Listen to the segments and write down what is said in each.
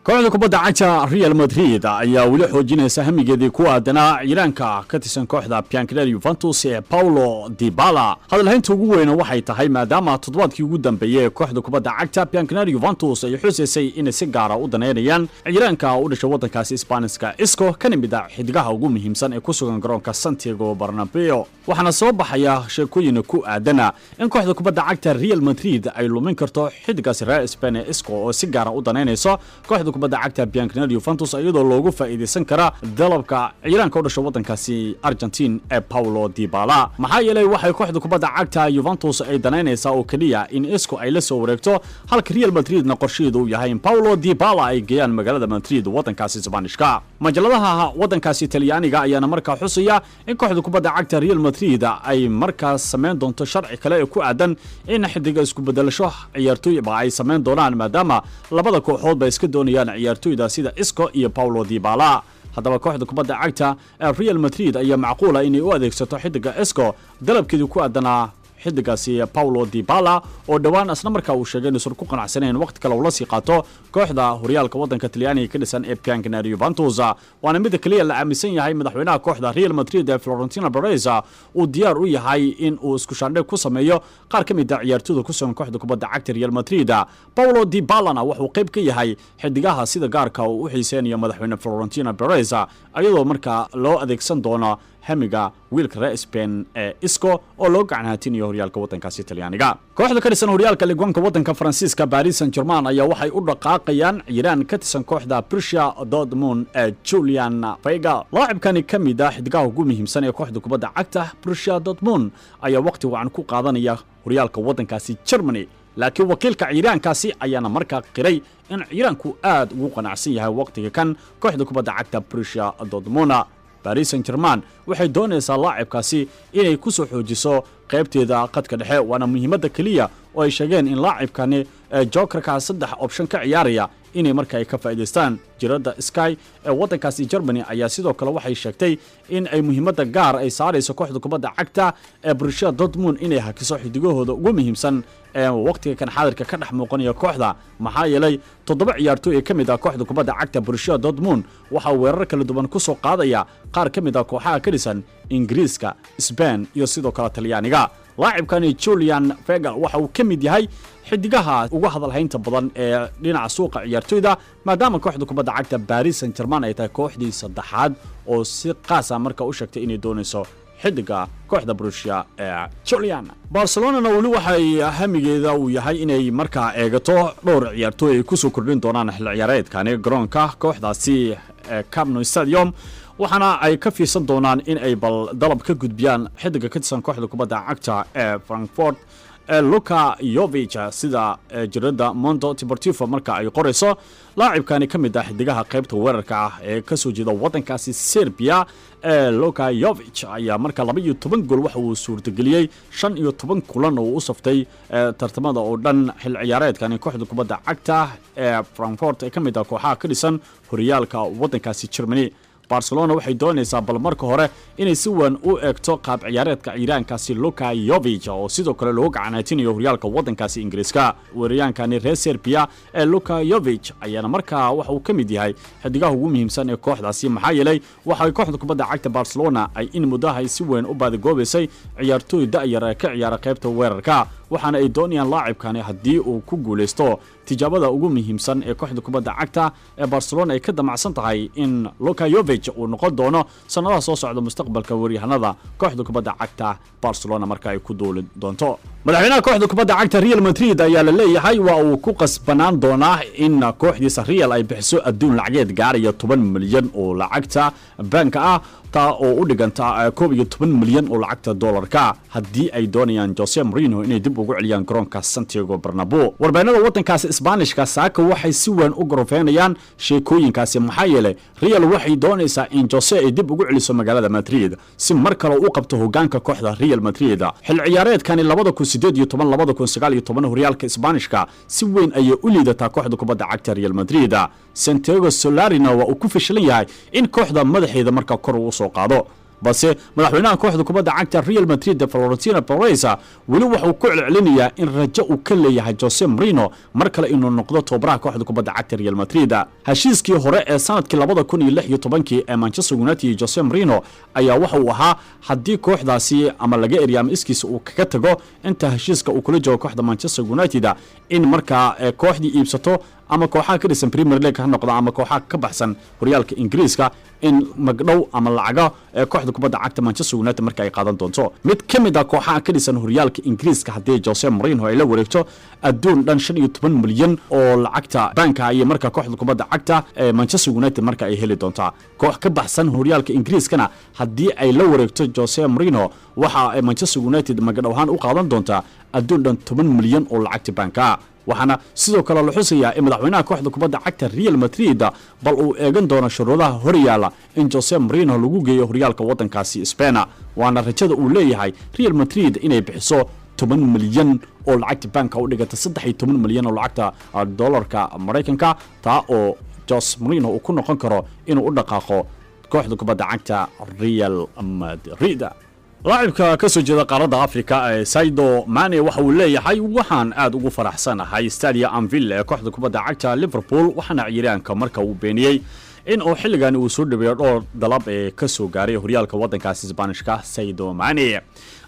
Kooxda kubadda cagta Real Madrid ayaa weli xoojinaysa hamigeedii ku aadanaa ciiraanka ka tirsan kooxda Bianconeri Juventus ee Paulo Dybala. Hadalhaynta ugu weyna waxay tahay, maadaama toddobaadkii ugu dambeeyey ee kooxda kubadda cagta Bianconeri Juventus ay xusaysay inay si gaara u daneynayaan ciiraanka u dhashay waddankaasi Isbaaniska Isco, kana mid ah xidigaha ugu muhiimsan ee ku sugan garoonka Santiago Bernabeu. Waxaana soo baxaya sheekooyin ku aadana in kooxda kubadda cagta Real Madrid ay lumin karto xidigaasi reer Spain ee Isco, oo si gaara u daneynayso kooxda kubadda cagta Bianconeri Juventus, iyadoo loogu faa'iidaysan kara dalabka ciiraanka u dhasha waddankaasi Argentine ee Paulo Dybala. Maxaa yeelay, waxay kooxda kubadda cagta Juventus ay danaynaysaa oo keliya in Isco ay la soo wareegto, halka Real Madridna qorshaheedu uu yahay in Paulo Dybala ay geeyaan magaalada Madrid, waddankaasi Isbaanishka. Majaladaha waddankaasi Talyaaniga ayaana markaa xusaya in kooxda kubadda cagta Real Madrid ay markaas samayn doonto sharci kale ee ku aadan in xidiga isku bedelasho ciyaartooyba ay samayn doonaan, maadaama labada kooxood ba iska doonayaan ciyaartooyda sida Isco iyo Paulo Dybala. Haddaba, kooxda kubadda cagta ee Real Madrid ayaa macquula inay u adeegsato xidiga Isco dalabkeedii ku aadanaa xidigaasi Paulo Dybala, oo dhowaan isla markaa uu sheegay inuusan ku qanacsanayn waqti kale uu la sii qaato kooxda horyaalka waddanka Talyaaniga ka dhisan ee Bianconeri Juventus. Waana mida keliya la aaminsan yahay madaxweynaha kooxda Real Madrid ee Florentino Perez uu diyaar u yahay in uu isku shaandhe ku sameeyo qaar ka mid ah ciyaartooyda ku sugan kooxda kubadda cagta Real Madrid. Paulo Dybalana wuxuu qayb ka yahay xidigaha sida gaarka uu u xiiseynayo madaxweyne Florentino Perez, iyadoo markaa loo adeegsan doono hamiga wiilka reer Spain ee Isco oo loo gacanhaatinayo horyaalka waddankaasi Talyaaniga. Kooxda ka dhisan horyaalka Ligue 1-ka waddanka Faransiiska, Paris Saint Germain, ayaa waxay u dhaqaaqayaan ciiraan ka tirsan kooxda Borussia Dortmund ee Julian Weigl. Laacibkani ka mid ah xidigaha ugu muhiimsan ee kooxda kubadda cagta Borussia Dortmund ayaa waqti wacan ku qaadanaya horyaalka waddankaasi Germany, laakiin wakiilka ciiraankaasi ayaana markaa qiray in ciiraanku aad ugu qanacsan yahay waqtiga kan kooxda kubadda cagta Borussia Dortmund. Paris Saint Germain waxay doonaysaa laacibkaasi inay ku soo xoojiso qaybteeda qadka dhexe, waana muhiimadda keliya oo ay sheegeen in laacibkani jokerka saddex option ka ciyaaraya inay marka ay ka faa'iidaystaan. Jariiradda Sky ee waddankaasi Germany ayaa sidoo kale waxay sheegtay in ay muhiimadda gaar ay saarayso kooxda kubadda cagta ee Borussia Dortmund inay hakiso xidigahooda ugu muhiimsan ee waqtiga kan xaadirka ka dhex muuqanaya kooxda. Maxaa yeelay, toddoba ciyaartooy ee ka mid ah kooxda kubadda cagta Borussia Dortmund waxaa weerar kala duwan ku soo qaadaya qaar ka mid ah kooxaha ka dhisan Ingiriiska, Spain iyo sidoo kale Talyaaniga. Laacibkani Julian Weigl waxa uu ka mid yahay xidigaha uga hadalhaynta badan ee dhinaca suuqa ciyaartooyda, maadaama kooxda kubadda cagta Paris Saint Germain ay tahay kooxdii saddexaad oo si qaasa marka u sheegtay inay doonayso xidiga kooxda Borussia ee Julian. Barcelonana weli waxay hamigeeda uu yahay inay markaa eegato dhowr ciyaartooy ay kusoo kordhin doonaan xil ciyaareedkani garoonka kooxdaasi ee Camp Nou Stadium, waxaana ay ka fiirsan doonaan in ay bal dalab ka gudbiyaan xidiga ka tirsan kooxda kubadda cagta ee Frankfurt ee Luka Jovic, sida jariiradda Mundo Deportivo marka ay qorayso. Laacibkani ka mid ah xidigaha qaybta weerarka ah ee kasoo jeeda waddankaasi Serbia ee Luka Jovic ayaa marka 12 gool waxa uu suurtageliyey 15 kulan oo uu u saftay tartamada oo dhan xil ciyaareedkani kooxda kubadda cagta ee Frankfurt ee ka mid ah kooxaha ka dhisan horyaalka waddankaasi Germany. Barcelona waxay doonaysaa bal marka hore inay si weyn u eegto qaab ciyaareedka ciiraankaasi Luka Jovic, oo sidoo kale loogu gacanaytinayo horyaalka waddankaasi Ingiriiska. Weeraryahankani reer Serbia ee Luka Jovic ayaana markaa waxa uu ka mid yahay xidigaha ugu muhiimsan ee kooxdaasi. Maxaa yeelay, waxay kooxda kubadda cagta Barcelona ay in muddahay si weyn u baadigoobaysay ciyaartooy da'yar ee ka ciyaara qaybta weerarka, waxaana ay doonayaan laacibkani haddii uu ku guulaysto tijaabada ugu muhiimsan ee kooxda kubadda cagta ee Barcelona ay ka damacsan tahay in Luka Jovic uu noqon doono sannadaha soo socda mustaqbalka weeryahanada kooxda kubadda cagta Barcelona marka ay ku duuli doonto. Madaxweynaha kooxda kubadda cagta Real Madrid ayaa la leeyahay waa uu ku qasbanaan doonaa in kooxdiisa Real ay bixiso adduun lacageed gaaraya 10 milyan oo lacagta baanka ah, taa oo u dhiganta 11 milyan oo lacagta dollarka, haddii ay doonayaan Jose Mourinho inay dib ugu celiyaan garoonka Santiago Bernabeu. Warbaahinada waddankaasi Isbaanishka saaka waxay si weyn u gorofeynayaan sheekooyinkaasi. Maxaa yeelay, Real waxay doonaysaa in Jose ay dib ugu celiso magaalada Madrid si mar kale u qabto hogaanka kooxda Real Madrid. Xil ciyaareedkani 2018, 2019 horyaalka Isbaanishka si weyn ayay u liidataa kooxda kubadda cagta Real Madrid. Santiago Solarina waa uu ku fashilan yahay in kooxda madaxeeda markaa kor uu soo qaado. Balse madaxweynaha kooxda kubadda cagta Real Madrid, Florentino Perez, weli wuxuu ku celcelinayaa in rajo uu ka leeyahay Jose Mourinho mar kale inuu noqdo tababaraha kooxda kubadda cagta Real Madrid. Heshiiskii hore ee sanadkii 2016-kii ee Manchester United iyo Jose Mourinho ayaa waxa uu ahaa haddii kooxdaasi ama laga eriya ama iskiisa uu kaga tago inta heshiiska uu kula joogo kooxda Manchester United, in markaa kooxdii iibsato ama kooxaha ka dhisan Premier League ha noqda ama kooxaha ka baxsan horyaalka Ingiriiska, in magdhow ama lacago ee kooxda kubadda cagta Manchester United marka ay qaadan doonto. Mid ka mid ah kooxaha ka dhisan horyaalka Ingiriiska haddii Jose Mourinho ay la wareegto, adduun dhan 15 milyan oo lacagta baanka iyo marka kooxda kubadda cagta ee Manchester United marka ay heli doontaa. Koox ka baxsan horyaalka Ingiriiskana haddii ay la wareegto Jose Mourinho, waxa ay Manchester United magdhow ahaan u qaadan doontaa adduun dhan 10 milyan oo lacagta baanka. Waxaana sidoo kale la xusayaa in madaxweynaha kooxda kubadda cagta Real Madrid bal uu eegan doono shuruudaha horyaala in Jose Mourinho lagu geeyo horyaalka waddankaasi Spain, waana rajada uu leeyahay Real Madrid inay bixiso 10 milyan oo lacagta baanka u dhigata 13 milyan oo lacagta dollarka Maraykanka, taa oo Jose Mourinho uu ku noqon karo inuu u dhaqaaqo kooxda kubadda cagta Real Madrid. Laacibka ka soo jeeda qaaradda Africa ee Sadio Mane waxa uu leeyahay: "Waxaan aad ugu faraxsanahay Stadia Anfield ee kooxda kubadda cagta Liverpool." Waxaana ciyaaryahanka marka uu beeniyey in uu xilligan uu soo dhaweeyo dhowr dalab ee ka soo gaaray horyaalka waddankaasi Isbaanishka. Sadio Mane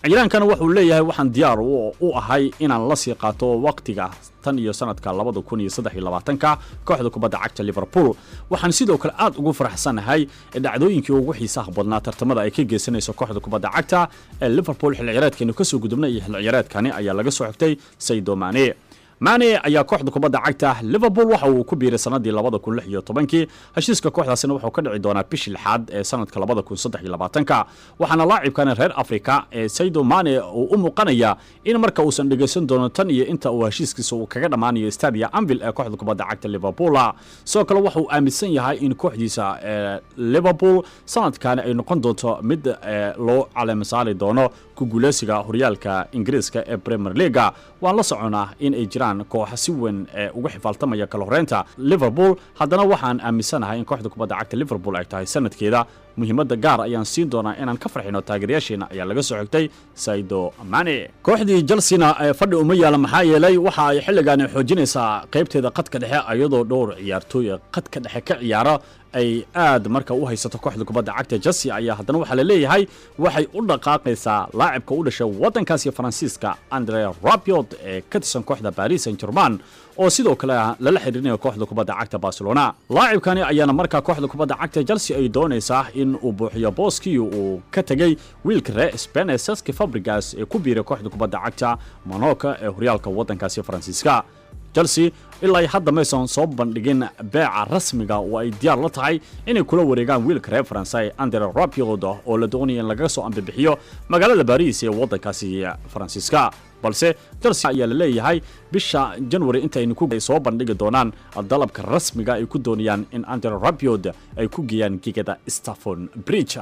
ciyaaryahankana wuxuu leeyahay: "Waxaan diyaar u ahay inaan la sii qaato waqtiga tan iyo sanadka 2023-ka kooxda kubadda cagta Liverpool. Waxaan sidoo kale aad ugu faraxsanahay dhacdooyinkii ugu xiisaha badnaa tartamada ay ka geysanayso kooxda kubadda cagta ee Liverpool xilli ciyaareedkeenu kasoo gudubnay iyo xilli ciyaareedkani," ayaa laga soo xigtay Sadio Mane. Mane ayaa kooxda kubadda cagta Liverpool waxa uu ku biiray sanadii 2016-kii. Heshiiska kooxdaasina wuxuu ka dhici doonaa bishii lixaad ee sanadka 2023-ka. Waxaana laacibkan reer Africa ee Sadio Mane uu u muuqanaya in marka uusan dhegeysan doono tan iyo inta uu heshiiskiisa uu kaga dhammaanayo Stadia Anfield ee kooxda kubadda cagta Liverpool. Sidoo kale waxa uu aaminsan yahay in kooxdiisa ee Liverpool sanadkani ay noqon doonto mid loo caleema saari doono ku guuleysiga horyaalka Ingiriiska ee Premier League. "Waan la soconaa in ay jiraan kooxa si weyn ee uga xifaaltamaya kala horeynta Liverpool, haddana waxaan aaminsanahay in kooxda kubadda cagta Liverpool ay tahay sanadkeeda. Muhiimadda gaar ayaan siin doonaa inaan ka farxino taageerayaasheena," ayaa laga soo xigtay Sadio Mane. Kooxdii Chelsea-na fadhi uma yaala, maxaa yeelay waxa ay xilligaani xoojinaysaa qaybteeda qadka dhexe, iyadoo dhowr ciyaartooy ee qadka dhexe ka ciyaara ay aad marka u haysato. Kooxda kubadda cagta Chelsea ayaa haddana waxaa la leeyahay waxay u dhaqaaqaysaa laacibka u dhashay waddankaasi Faransiiska, Andre Rabiot, ee ka tirsan kooxda Paris Saint Germain, oo sidoo kale lala xiriirinayo kooxda kubadda cagta Barcelona. Laacibkani ayaana markaa kooxda kubadda cagta Chelsea ay doonaysaa in uu buuxiyo booskii uu ka tegey wiilka reer Spain ee Cesc Fabregas ee ku biiray kooxda kubadda cagta Monaco ee horyaalka waddankaasi Faransiiska. Chelsea ilaa hadda maysan soo bandhigin beeca rasmiga oo ay diyaar la tahay inay kula wareegaan wiilka reer Faransa Andre Rabiot, oo la doonaya in laga soo ambibixiyo magaalada Baris ee waddankaasi Faransiiska. Balse Chelsea ayaa la leeyahay bisha January intaynu ku soo bandhigi doonaan dalabka rasmiga ay ku doonayaan in Andre Rabiot ay ku geeyaan gigada Stamford Bridge.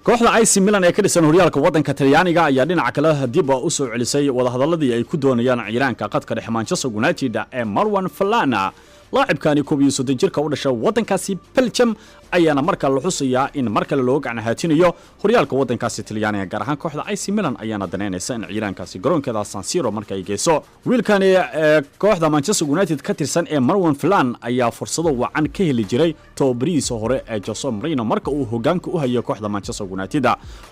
Kooxda AC Milan ee ka dhisan horyaalka waddanka Talyaaniga ayaa dhinaca kale dib u soo celisay wadahadaladii ay ku doonayaan ciyaaryahanka qadka dhexe Manchester United ee Marouane Fellaini. Laacibkani 31 jirka u dhashay waddankaasi Belgium ayaana markaa la xusayaa in mar kale loo gacnahaatinayo horyaalka waddankaasi Talyaaniga, gaar ahaan kooxda AC Milan ayaana daneynaysa in ciyaaryahankaasi garoonkeeda San Siro marka ay geyso. Wiilkani ee kooxda Manchester United ka tirsan ee Marouane Fellaini ayaa fursado wacan ka heli jiray tababarihiisa hore ee Jose Mourinho marka uu hogaanka u hayo kooxda Manchester United,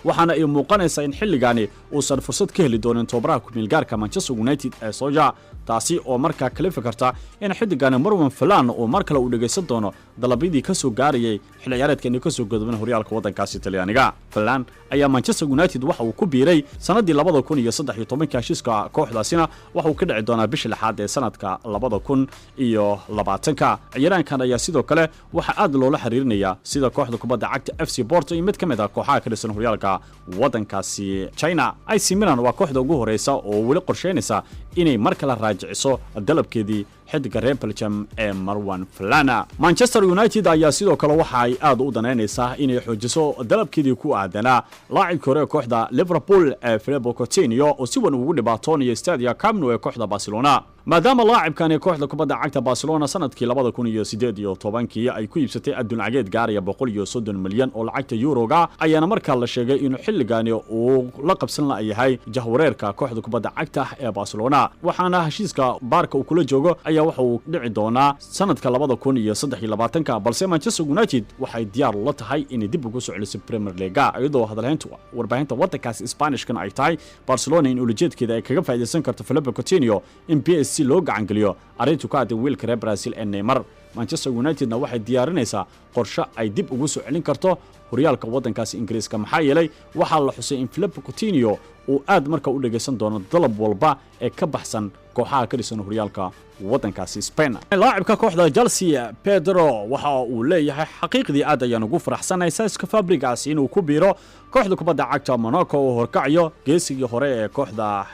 waxaana ay muuqanaysaa in xilligaani uusan fursad ka heli doonin tababaraha kumeelgaarka Manchester United ee Solskjaer, taasi oo markaa kalifi karta in xiddigani Marouane Fellaini uu mar kale uu dhegaysan doono dalabyadii ka soo gaarayay xilli ciyaareedkeeni kasoo gudubin horyaalka waddankaasi Talyaaniga. Fellaini ayaa Manchester United waxa uu ku biiray sanadii 2013-ka. Heshiiska kooxdaasina waxa uu ka dhici doonaa bisha lixaad ee sanadka 2020-ka. Ciyaaraankan ayaa sidoo kale waxaa aad loola xiriirinayaa sida kooxda kubadda cagta FC Porto iyo mid ka mid ah kooxaha ka dhisan horyaalka waddankaasi China. AC Milan waa kooxda ugu horeysa oo weli qorsheynaysa inay mar kale raajiciso dalabkeedii xidiga reer Belgium ee Marouane Fellaini. Manchester United ayaa sidoo kale waxa ay aad u danaynaysaa inay xoojiso dalabkeedii ku aadanaa laacibkii hore ee kooxda Liverpool ee Philippe Coutinho, oo si weyn ugu dhibaatoonaya Stadia Camp Nou ee kooxda Barcelona. Maadaama laacibkani kooxda kubadda cagta Barcelona sanadkii 2018-kii ay ku iibsatay adduun lacageed gaaraya 130 milyan oo lacagta yuroga, ayaana markaa la sheegay inuu xilligani uu la qabsan layahay jahwareerka kooxda kubadda cagta ee Barcelona. Waxaana heshiiska Barca uu kula joogo ayaa waxa uu dhici doonaa sanadka 2023-ka, balse Manchester United waxay diyaar la tahay inay dib ugu soo celiso Premier League, iyadoo hadalhayntu warbaahinta waddankaasi Spanishkan ay tahay Barcelona in ulajeedkeeda ay kaga faa'iidaysan karto Philippe Coutinho in PSG loo gacangeliyo arrintu ka hadday wiilka reer Brazil ee Neymar. Manchester Unitedna waxay diyaarinaysaa qorshe ay dib ugu soo celin karto horyaalka waddankaasi Ingiriiska, maxaa yeelay waxaa la xusay in Philippe Coutinho uu aad marka u dhegaysan doono dalab walba ee ka baxsan kooxaha ka dhisan horyaalka waddankaasi Spain. Laacibka kooxda Chelsea Pedro waxa uu leeyahay: "Xaqiiqdii aad ayaan ugu faraxsanahay Cesc Fabregas inuu ku biiro kooxda kubadda cagta Monaco oo horkacayo geesigii hore ee kooxda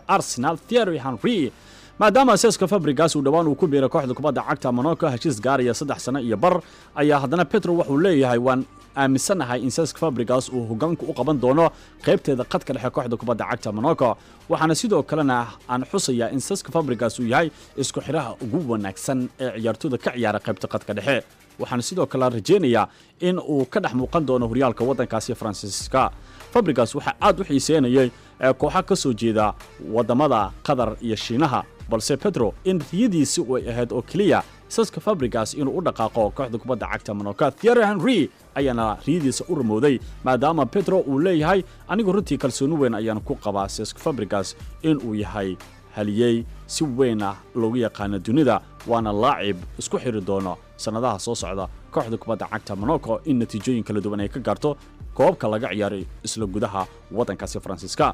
Arsenal, Thierry Henry." Maadaama Cesc Fabregas uu dhowaan uu ku biiray kooxda kubadda cagta Monaco heshiis gaaraya 3 sano iyo bar, ayaa haddana Pedro wuxuu leeyahay: "Waan aaminsanahay in Cesc Fabregas uu hogaanku u qaban doono qaybteeda qadka dhexe kooxda kubadda cagta Monaco. Waxaana sidoo kalena aan xusayaa in Cesc Fabregas uu yahay isku xiraha ugu wanaagsan ee ciyaartooyda ka ciyaara qaybta qadka dhexe. Waxaana sidoo kale rajeynayaa in uu ka dhex muuqan doono horyaalka waddankaasi Faransiiska." Fabregas waxaa aad u xiiseynayay kooxa ka soo jeeda waddamada Qatar iyo Shiinaha, balse Pedro in riyadiisi ay ahayd oo keliya Cesc Fabregas inuu u dhaqaaqo kooxda kubadda cagta Monaco. Thierry Henry ayaana riyadiisa u rumowday, maadaama Pedro uu leeyahay: "Anigu runtii kalsooni weyn ayaan ku qabaa Cesc Fabregas inuu yahay haliyey si weyna loogu yaqaano dunida, waana laacib isku xiri doono sannadaha soo socda kooxda kubadda cagta Monaco in natiijooyin kala duwan ay ka gaarto koobka laga ciyaaray isla gudaha waddankaasi Faransiiska."